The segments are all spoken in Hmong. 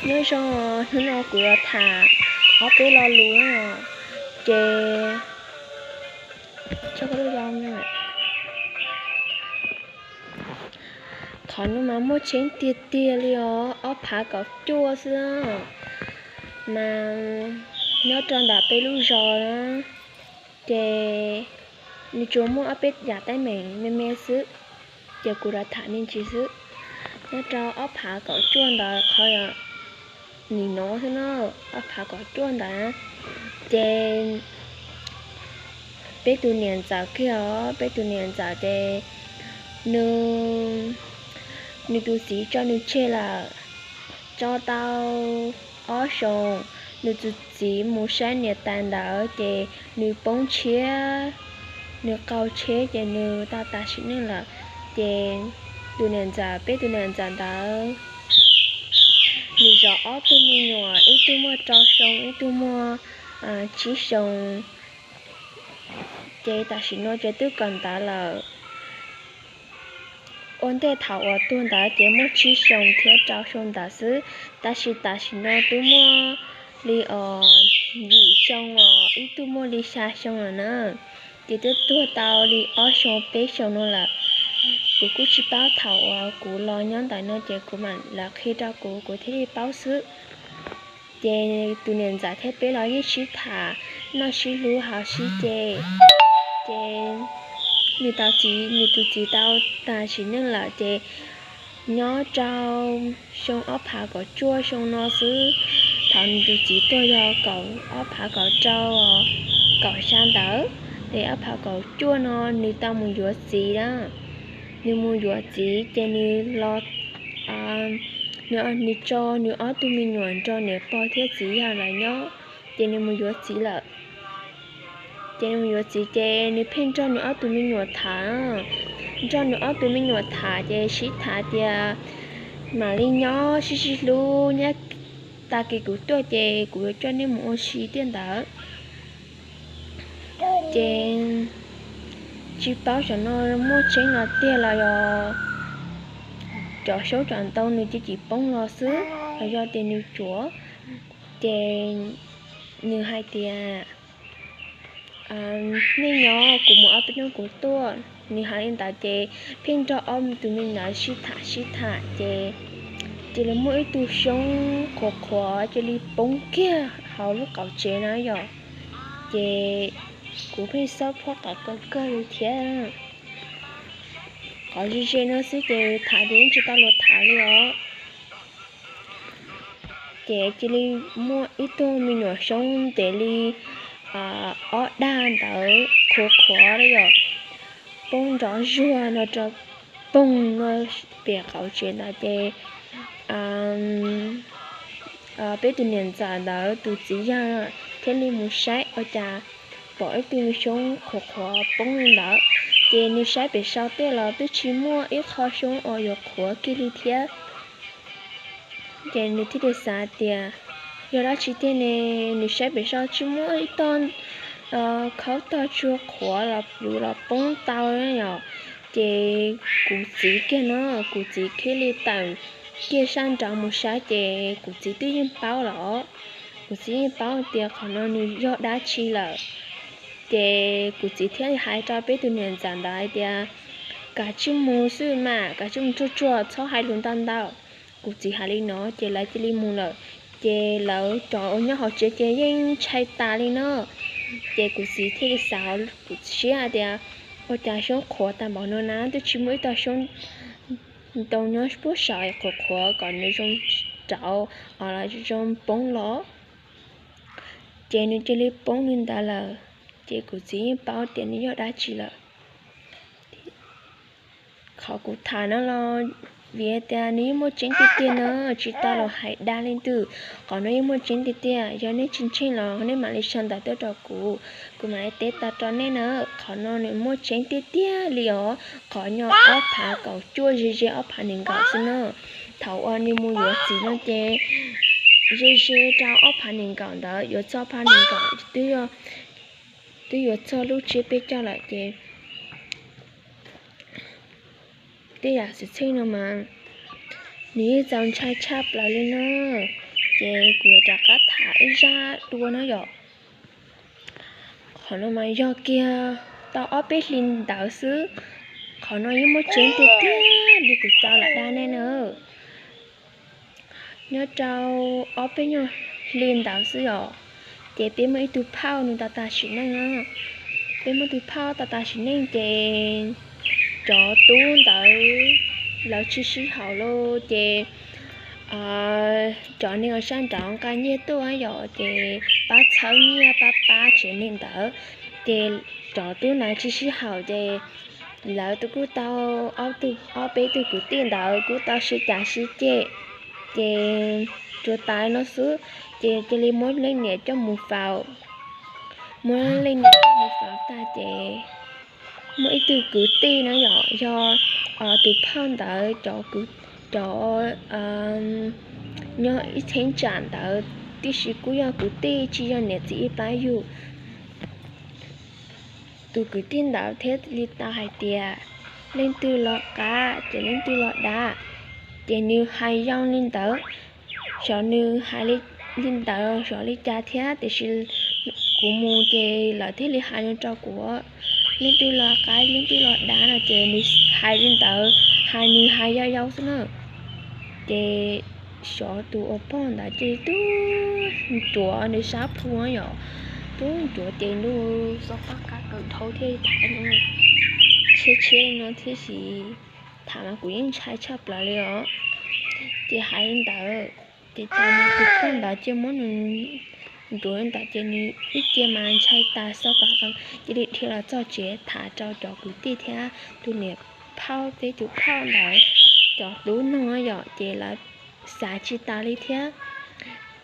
Nyob zoo, hnub no kuv yuav tham ob peb lo lus na, ces qhov no mas muaj tseeb tiag tiag li os, ob phav kaum cuaj xwb, mas nyob rau ntawm peb lub zos na, ces nws tsuas muaj ob peb yam teeb meem me me xwb, ces kuv los tham me ntsis xwb. Nyob rau ob phav kaum cuaj ntawd qhov nim no xwb na, ob phav kaum cuaj ntawd, ces peb tus niam ntxawm kiag os, peb tus niam ntxawm ces nws, nws tus txiv tso nws tseg lawm, tso tau ob xyoos, nws tus txiv mus saib niam tais ntawd ces nws poob tshiab, nws qaug tsheb ces nws tau tas sim neej lawm. Ces tus niam ntxawm, peb tus niam ntxawm ntawd, nws zov ob tug me nyuam, ib tug muaj rau xyoo, ib tug muaj tsib xyoo, ces tam sim no ces twb kawm ntawv lawm. Ua ntej thaum uas tuag ntawd ces muaj tsib xyoo thiab rau xyoo ntawd xwb, tab sis tam sim no twb muaj li os yim xyoo os, ib tug muaj li xya xyoo lawm na. Ces twb tuag tau li ob xyoo peb xyoo no lawm. Kuv kuj tsis paub, thaum uas kuv los nyob ntawm no ces kuv mam lawv qhia rau kuv, kuv thiaj li paub xwb. Ces tus niam ntxawm thiab peb los yeej sib tham, noj sib hlub, haus sib ce. Ces nws tau txiv, nws tus txiv tau tas sim neej lawm ces nyob rau xyoo ob phav kaum cuaj xyoo no xwb, thaum nws tus txiv tuag yog kaum, ob phav kaum rau, kaum xya ntawd, es ob phav kaum cuaj no nws tau mus yuav txiv na. Nws mus yuav txiv ces nws los, nws, nws tso nws ob tug me nyuam nrog niam pog thiab txiv yawg lawv nyob, ces nws mus yuav txiv lawm. Ces nws mus yuav txiv ces nws pheej nrog nws ob tug me nyuam tham, nrog nws ob tug me nyuam tham ces sib tham tias mam li nyob sib sib hlub, nyob tag kis kuv tuaj ces kuv yuav coj nej mus ua si tiaj ntawd. Ces tsis paub xyov no muaj tseeb los tiag los yog cov xyoob cov ntoo nws cia li poob los xwb los yog tias nws cuav. Ces nws hais tias, nej nyob, kuv mus ob peb hnub kuv tuaj. Nws hais li ntawd ces pheej nrog ob tug me ntawd sib tham sib tham ces cia li muaj ib tug xyoob qhuav qhuav cia li poob kiag hauv lub qaum tsev na yom. Ces kuv pheej xob phob qhov kawg kawg li thiab. Qhov ze ze no xwb ces tham ces yeej tsis tau luag tham li os. Ces cia li muaj ib tug me nyuam xyoob ntev li ob dag ntawd qhuav qhuav li yom, poob nrov zuag no rau poog no pem qaum tsev ntawd ces peb tus niam ntxawm ntawd tus txiv yawg thiaj li mus saib ua cas pom ib tug xyoob qhuav qhuav poob li ntawd. Ces nws saib pem saum tej los twb tsis muaj ib qho xyoob uas yuav qhuav kiag li thiab. Ces nws thiaj li xav tias yog dab tsi tiag ne, nws saib pem saum tsis muaj ib tog khaub tog tsuag qhuav los yuav los poob tau yom. Ces kuv txiv kiag no, kuv txiv thiaj li tawm kiag sab nraud mus saib ces kuv txiv twb yeej paub los, kuv txiv yeej paub tias qhov no nws yog dab tsi lawm. Ces kuv txiv thiaj hais rau peb tus niam ntxawm ntawd hais tias, kav tsij mus xwb mas, kav tsij mus tsuag tsuag, txhob hais lus ntau ntau. Kuv txiv hais li no ces lawv cia li mus lawm. Ces lawv cov uas nyob hauv tsev ces yeej ntshai tas li no. Ces kuv txiv thiaj li xav hauv siab hais tias, ua cas xyoob qhuav tag npaum no na twb tsis muaj ib tog xyoob ntoo nyob puag saum qhuav qhuav kom nws zoo rauv los zoo poob los. Ces nws cia li poob li ntawd lawm. Ces kuv txiv yeej paub tias nws yog dab tsi lawm. Qhov kuv tham no los vim tias nws yeej muaj tseeb tiag tiag na, tsis tau los hais dag leej twg. Qhov no yeej muaj tseeb tiag tiag, yog nej tsis ntseeg los nej mam li sau ntawv tuaj rau kuv, kuv mam li teb tau rau nej na. Qhov no nws muaj tseeb tiag tiag li os, qhov nyob ob phav kaum cuaj ze ze ob phav nees nkaum xwb na. Thaum uas nws mus yuav txiv no ces ze ze rau ob phav nees nkaum ntawd, yuav txog ob phav nees nkaum twb, twb yuav txog lub tsiab peb caug lawm ces tej yam xwm txheej no mas nws yeej txaus ntshai tshaj plaws li na. Ces kuv yuav rov qab tham ib zaj dua no yom. Qhov no mas yog kiag tau ob peb hlis ntawd xwb, qhov no yeej muaj tseeb tiag tiag li kuv tau lam dag nej na. Nyob rau ob peb nyuag hli ntawd xwb yom, ces peb muaj ib tug phauj nws tau tas sim neej na. Peb muaj tus phauj tau tas sim neej ces cov tub ntawd lawv tsis sib haum los ces cov neeg uas sab nraud nqa nyiaj tuaj yom, ces pab txhawb nyiaj pab pab tsev neeg ntawd. Ces cov tub ntawd tsis sib haum ces lawv kuj tau, ob peb tug kwv tij ntawd kuj tau sib cav sib ceg, ces tsuas tas no xwb, ces cia li muab leej niam coj mus faus. Muab leej niam coj mus faus tag ces muaj ib tug kwv tij no yom, yog tus phauj ntawd cov, cov nyob ib cheeb tsam ntawd, tiam sis kuj yog kwv tij tsis yog niam txiv ib plab yug. Tus kwv tij ntawd thiaj li tau hais tias leej twg los qab ces leej twg los dav. Ces nws hais zoo li ntawd, xyov nws hais li ntawd xyov li cas thiab, tiam sis kuv mus ces lawv thiaj li hais no rau kuv, leej twg los qab leej twg los dav no ces nws hais li ntawd, hais nws hais yau yau xwb na. Ces xyov tus ua pog ntawd ces tub ncuav nws sab plhu yom, tub ncuav ces nws xob paj qab kawg dhau thiaj li tham no, tshiab tshiab no thiab sis tham mas kuv yeej ntshai tshaj plaws li os. Ces hais li ntawd, ces tau nws tus pog ntawd cia muab nws ncuav li ntawd ces nws ib ce mas ntshai tas xob paj qab, cia li dhia los txog tsev tham rau cov kwv tij thiab tus niam phauj, peb tus phauj ntawd cov tub noog yom, ces lawv xav tsis tas li thiab.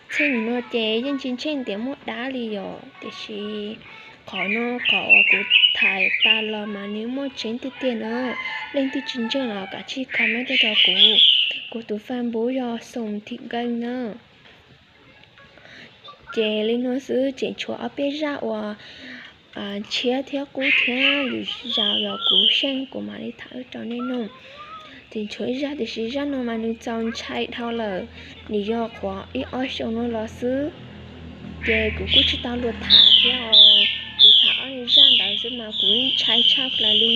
Txheej no ces yeej tsis ntseeg tias muaj dab li yom, tiam sis qhov no qhov uas kuv tham tas los mas nws muaj tseeb tiag tiag na. Leej twg tsis ntseeg los kav tsij comment tuaj rau kuv. Kuv tus fanpage yog Xoom Thim Nkeej na. Ces li no xwb, tseem tshuav ob peb zaj uas tshiab thiab qub thiab lwm zaus los kuv xyeej kuv mam li tham rau nej mloog. Tseem tshuav ib zaj tiam sis zaj no mas nws txaus ntshai dhau lawm, nws yog qhuav ib ob xyoos no los xwb. Ces kuv kuj tsis tau luag tham thiab os, kuv tham ob zaj ntawd xwb mas kuv ntshai tshaj plaws li.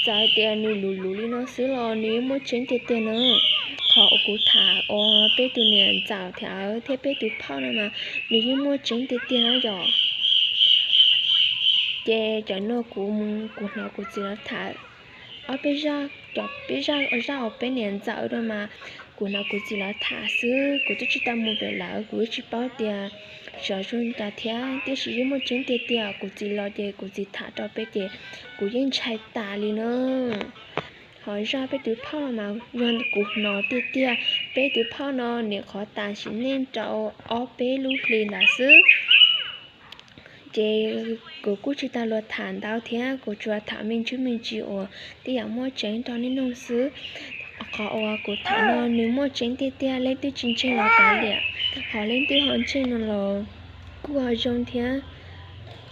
Txawm tias nws luv luv li no xwb los nws yeej muaj tseeb tiag tiag na. Qhov uas kuv tham uas peb tus niam ntxawm thiab peb tus phauj no mas nws yeej muaj tseeb tiag tiag na yom. Ces cov no kuv, kuv hnov kuv txiv lawv tham, ob peb zaj, cov peb zaj, zaj uas peb niam ntxawm no mas kuv hnov kuv txiv lawv tham xwb, kuv twb tsis tau mus pem lawv, kuv twb tsis paub tias xyov zoo cas thiab, tiam sis yeej muaj tseeb tiag tiag. Kuv txiv los ces kuv txiv tham rau peb ces kuv yeej ntshai tas li na. Ho zaj peb tus phauj no mas yog kuv hnov tiag tiag, peb tus phauj no nyuam qhuav tas sim neej rau ob peb lub hli ntawd xwb. Ces kuv kuj tsis tau luag tham ntau thiab, kuv tsuas tham me ntsis me ntsis uas tej yam muaj tseeb rau nej mloog xwb. Qhov uas kuv tham no nws muaj tseeb tiag tiag, leej twg tsis ntseeg los kav liam. Ho leej twg ho ntseeg no los kuj ho zoo thiab.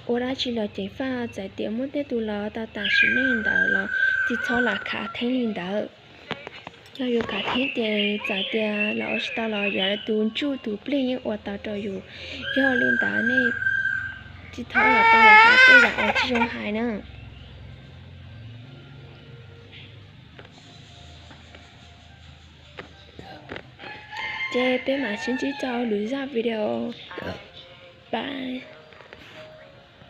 Ua dab tsi los ceev faj, txawm tias muaj tej tus los tau tas sim neej ntawd los tsis txhob lam khav theeb li ntawd. Yog yus khav theeb ces txawm tias los ua tsis tau los yog tus ntsuj tus plig yeej ua tau rau yus. Yog li ntawd nej tsis txhob lam tau los hais tej yam uas tsis zoo hais na. Ces peb mam sib ntsib rau lwm zaj video. Bye.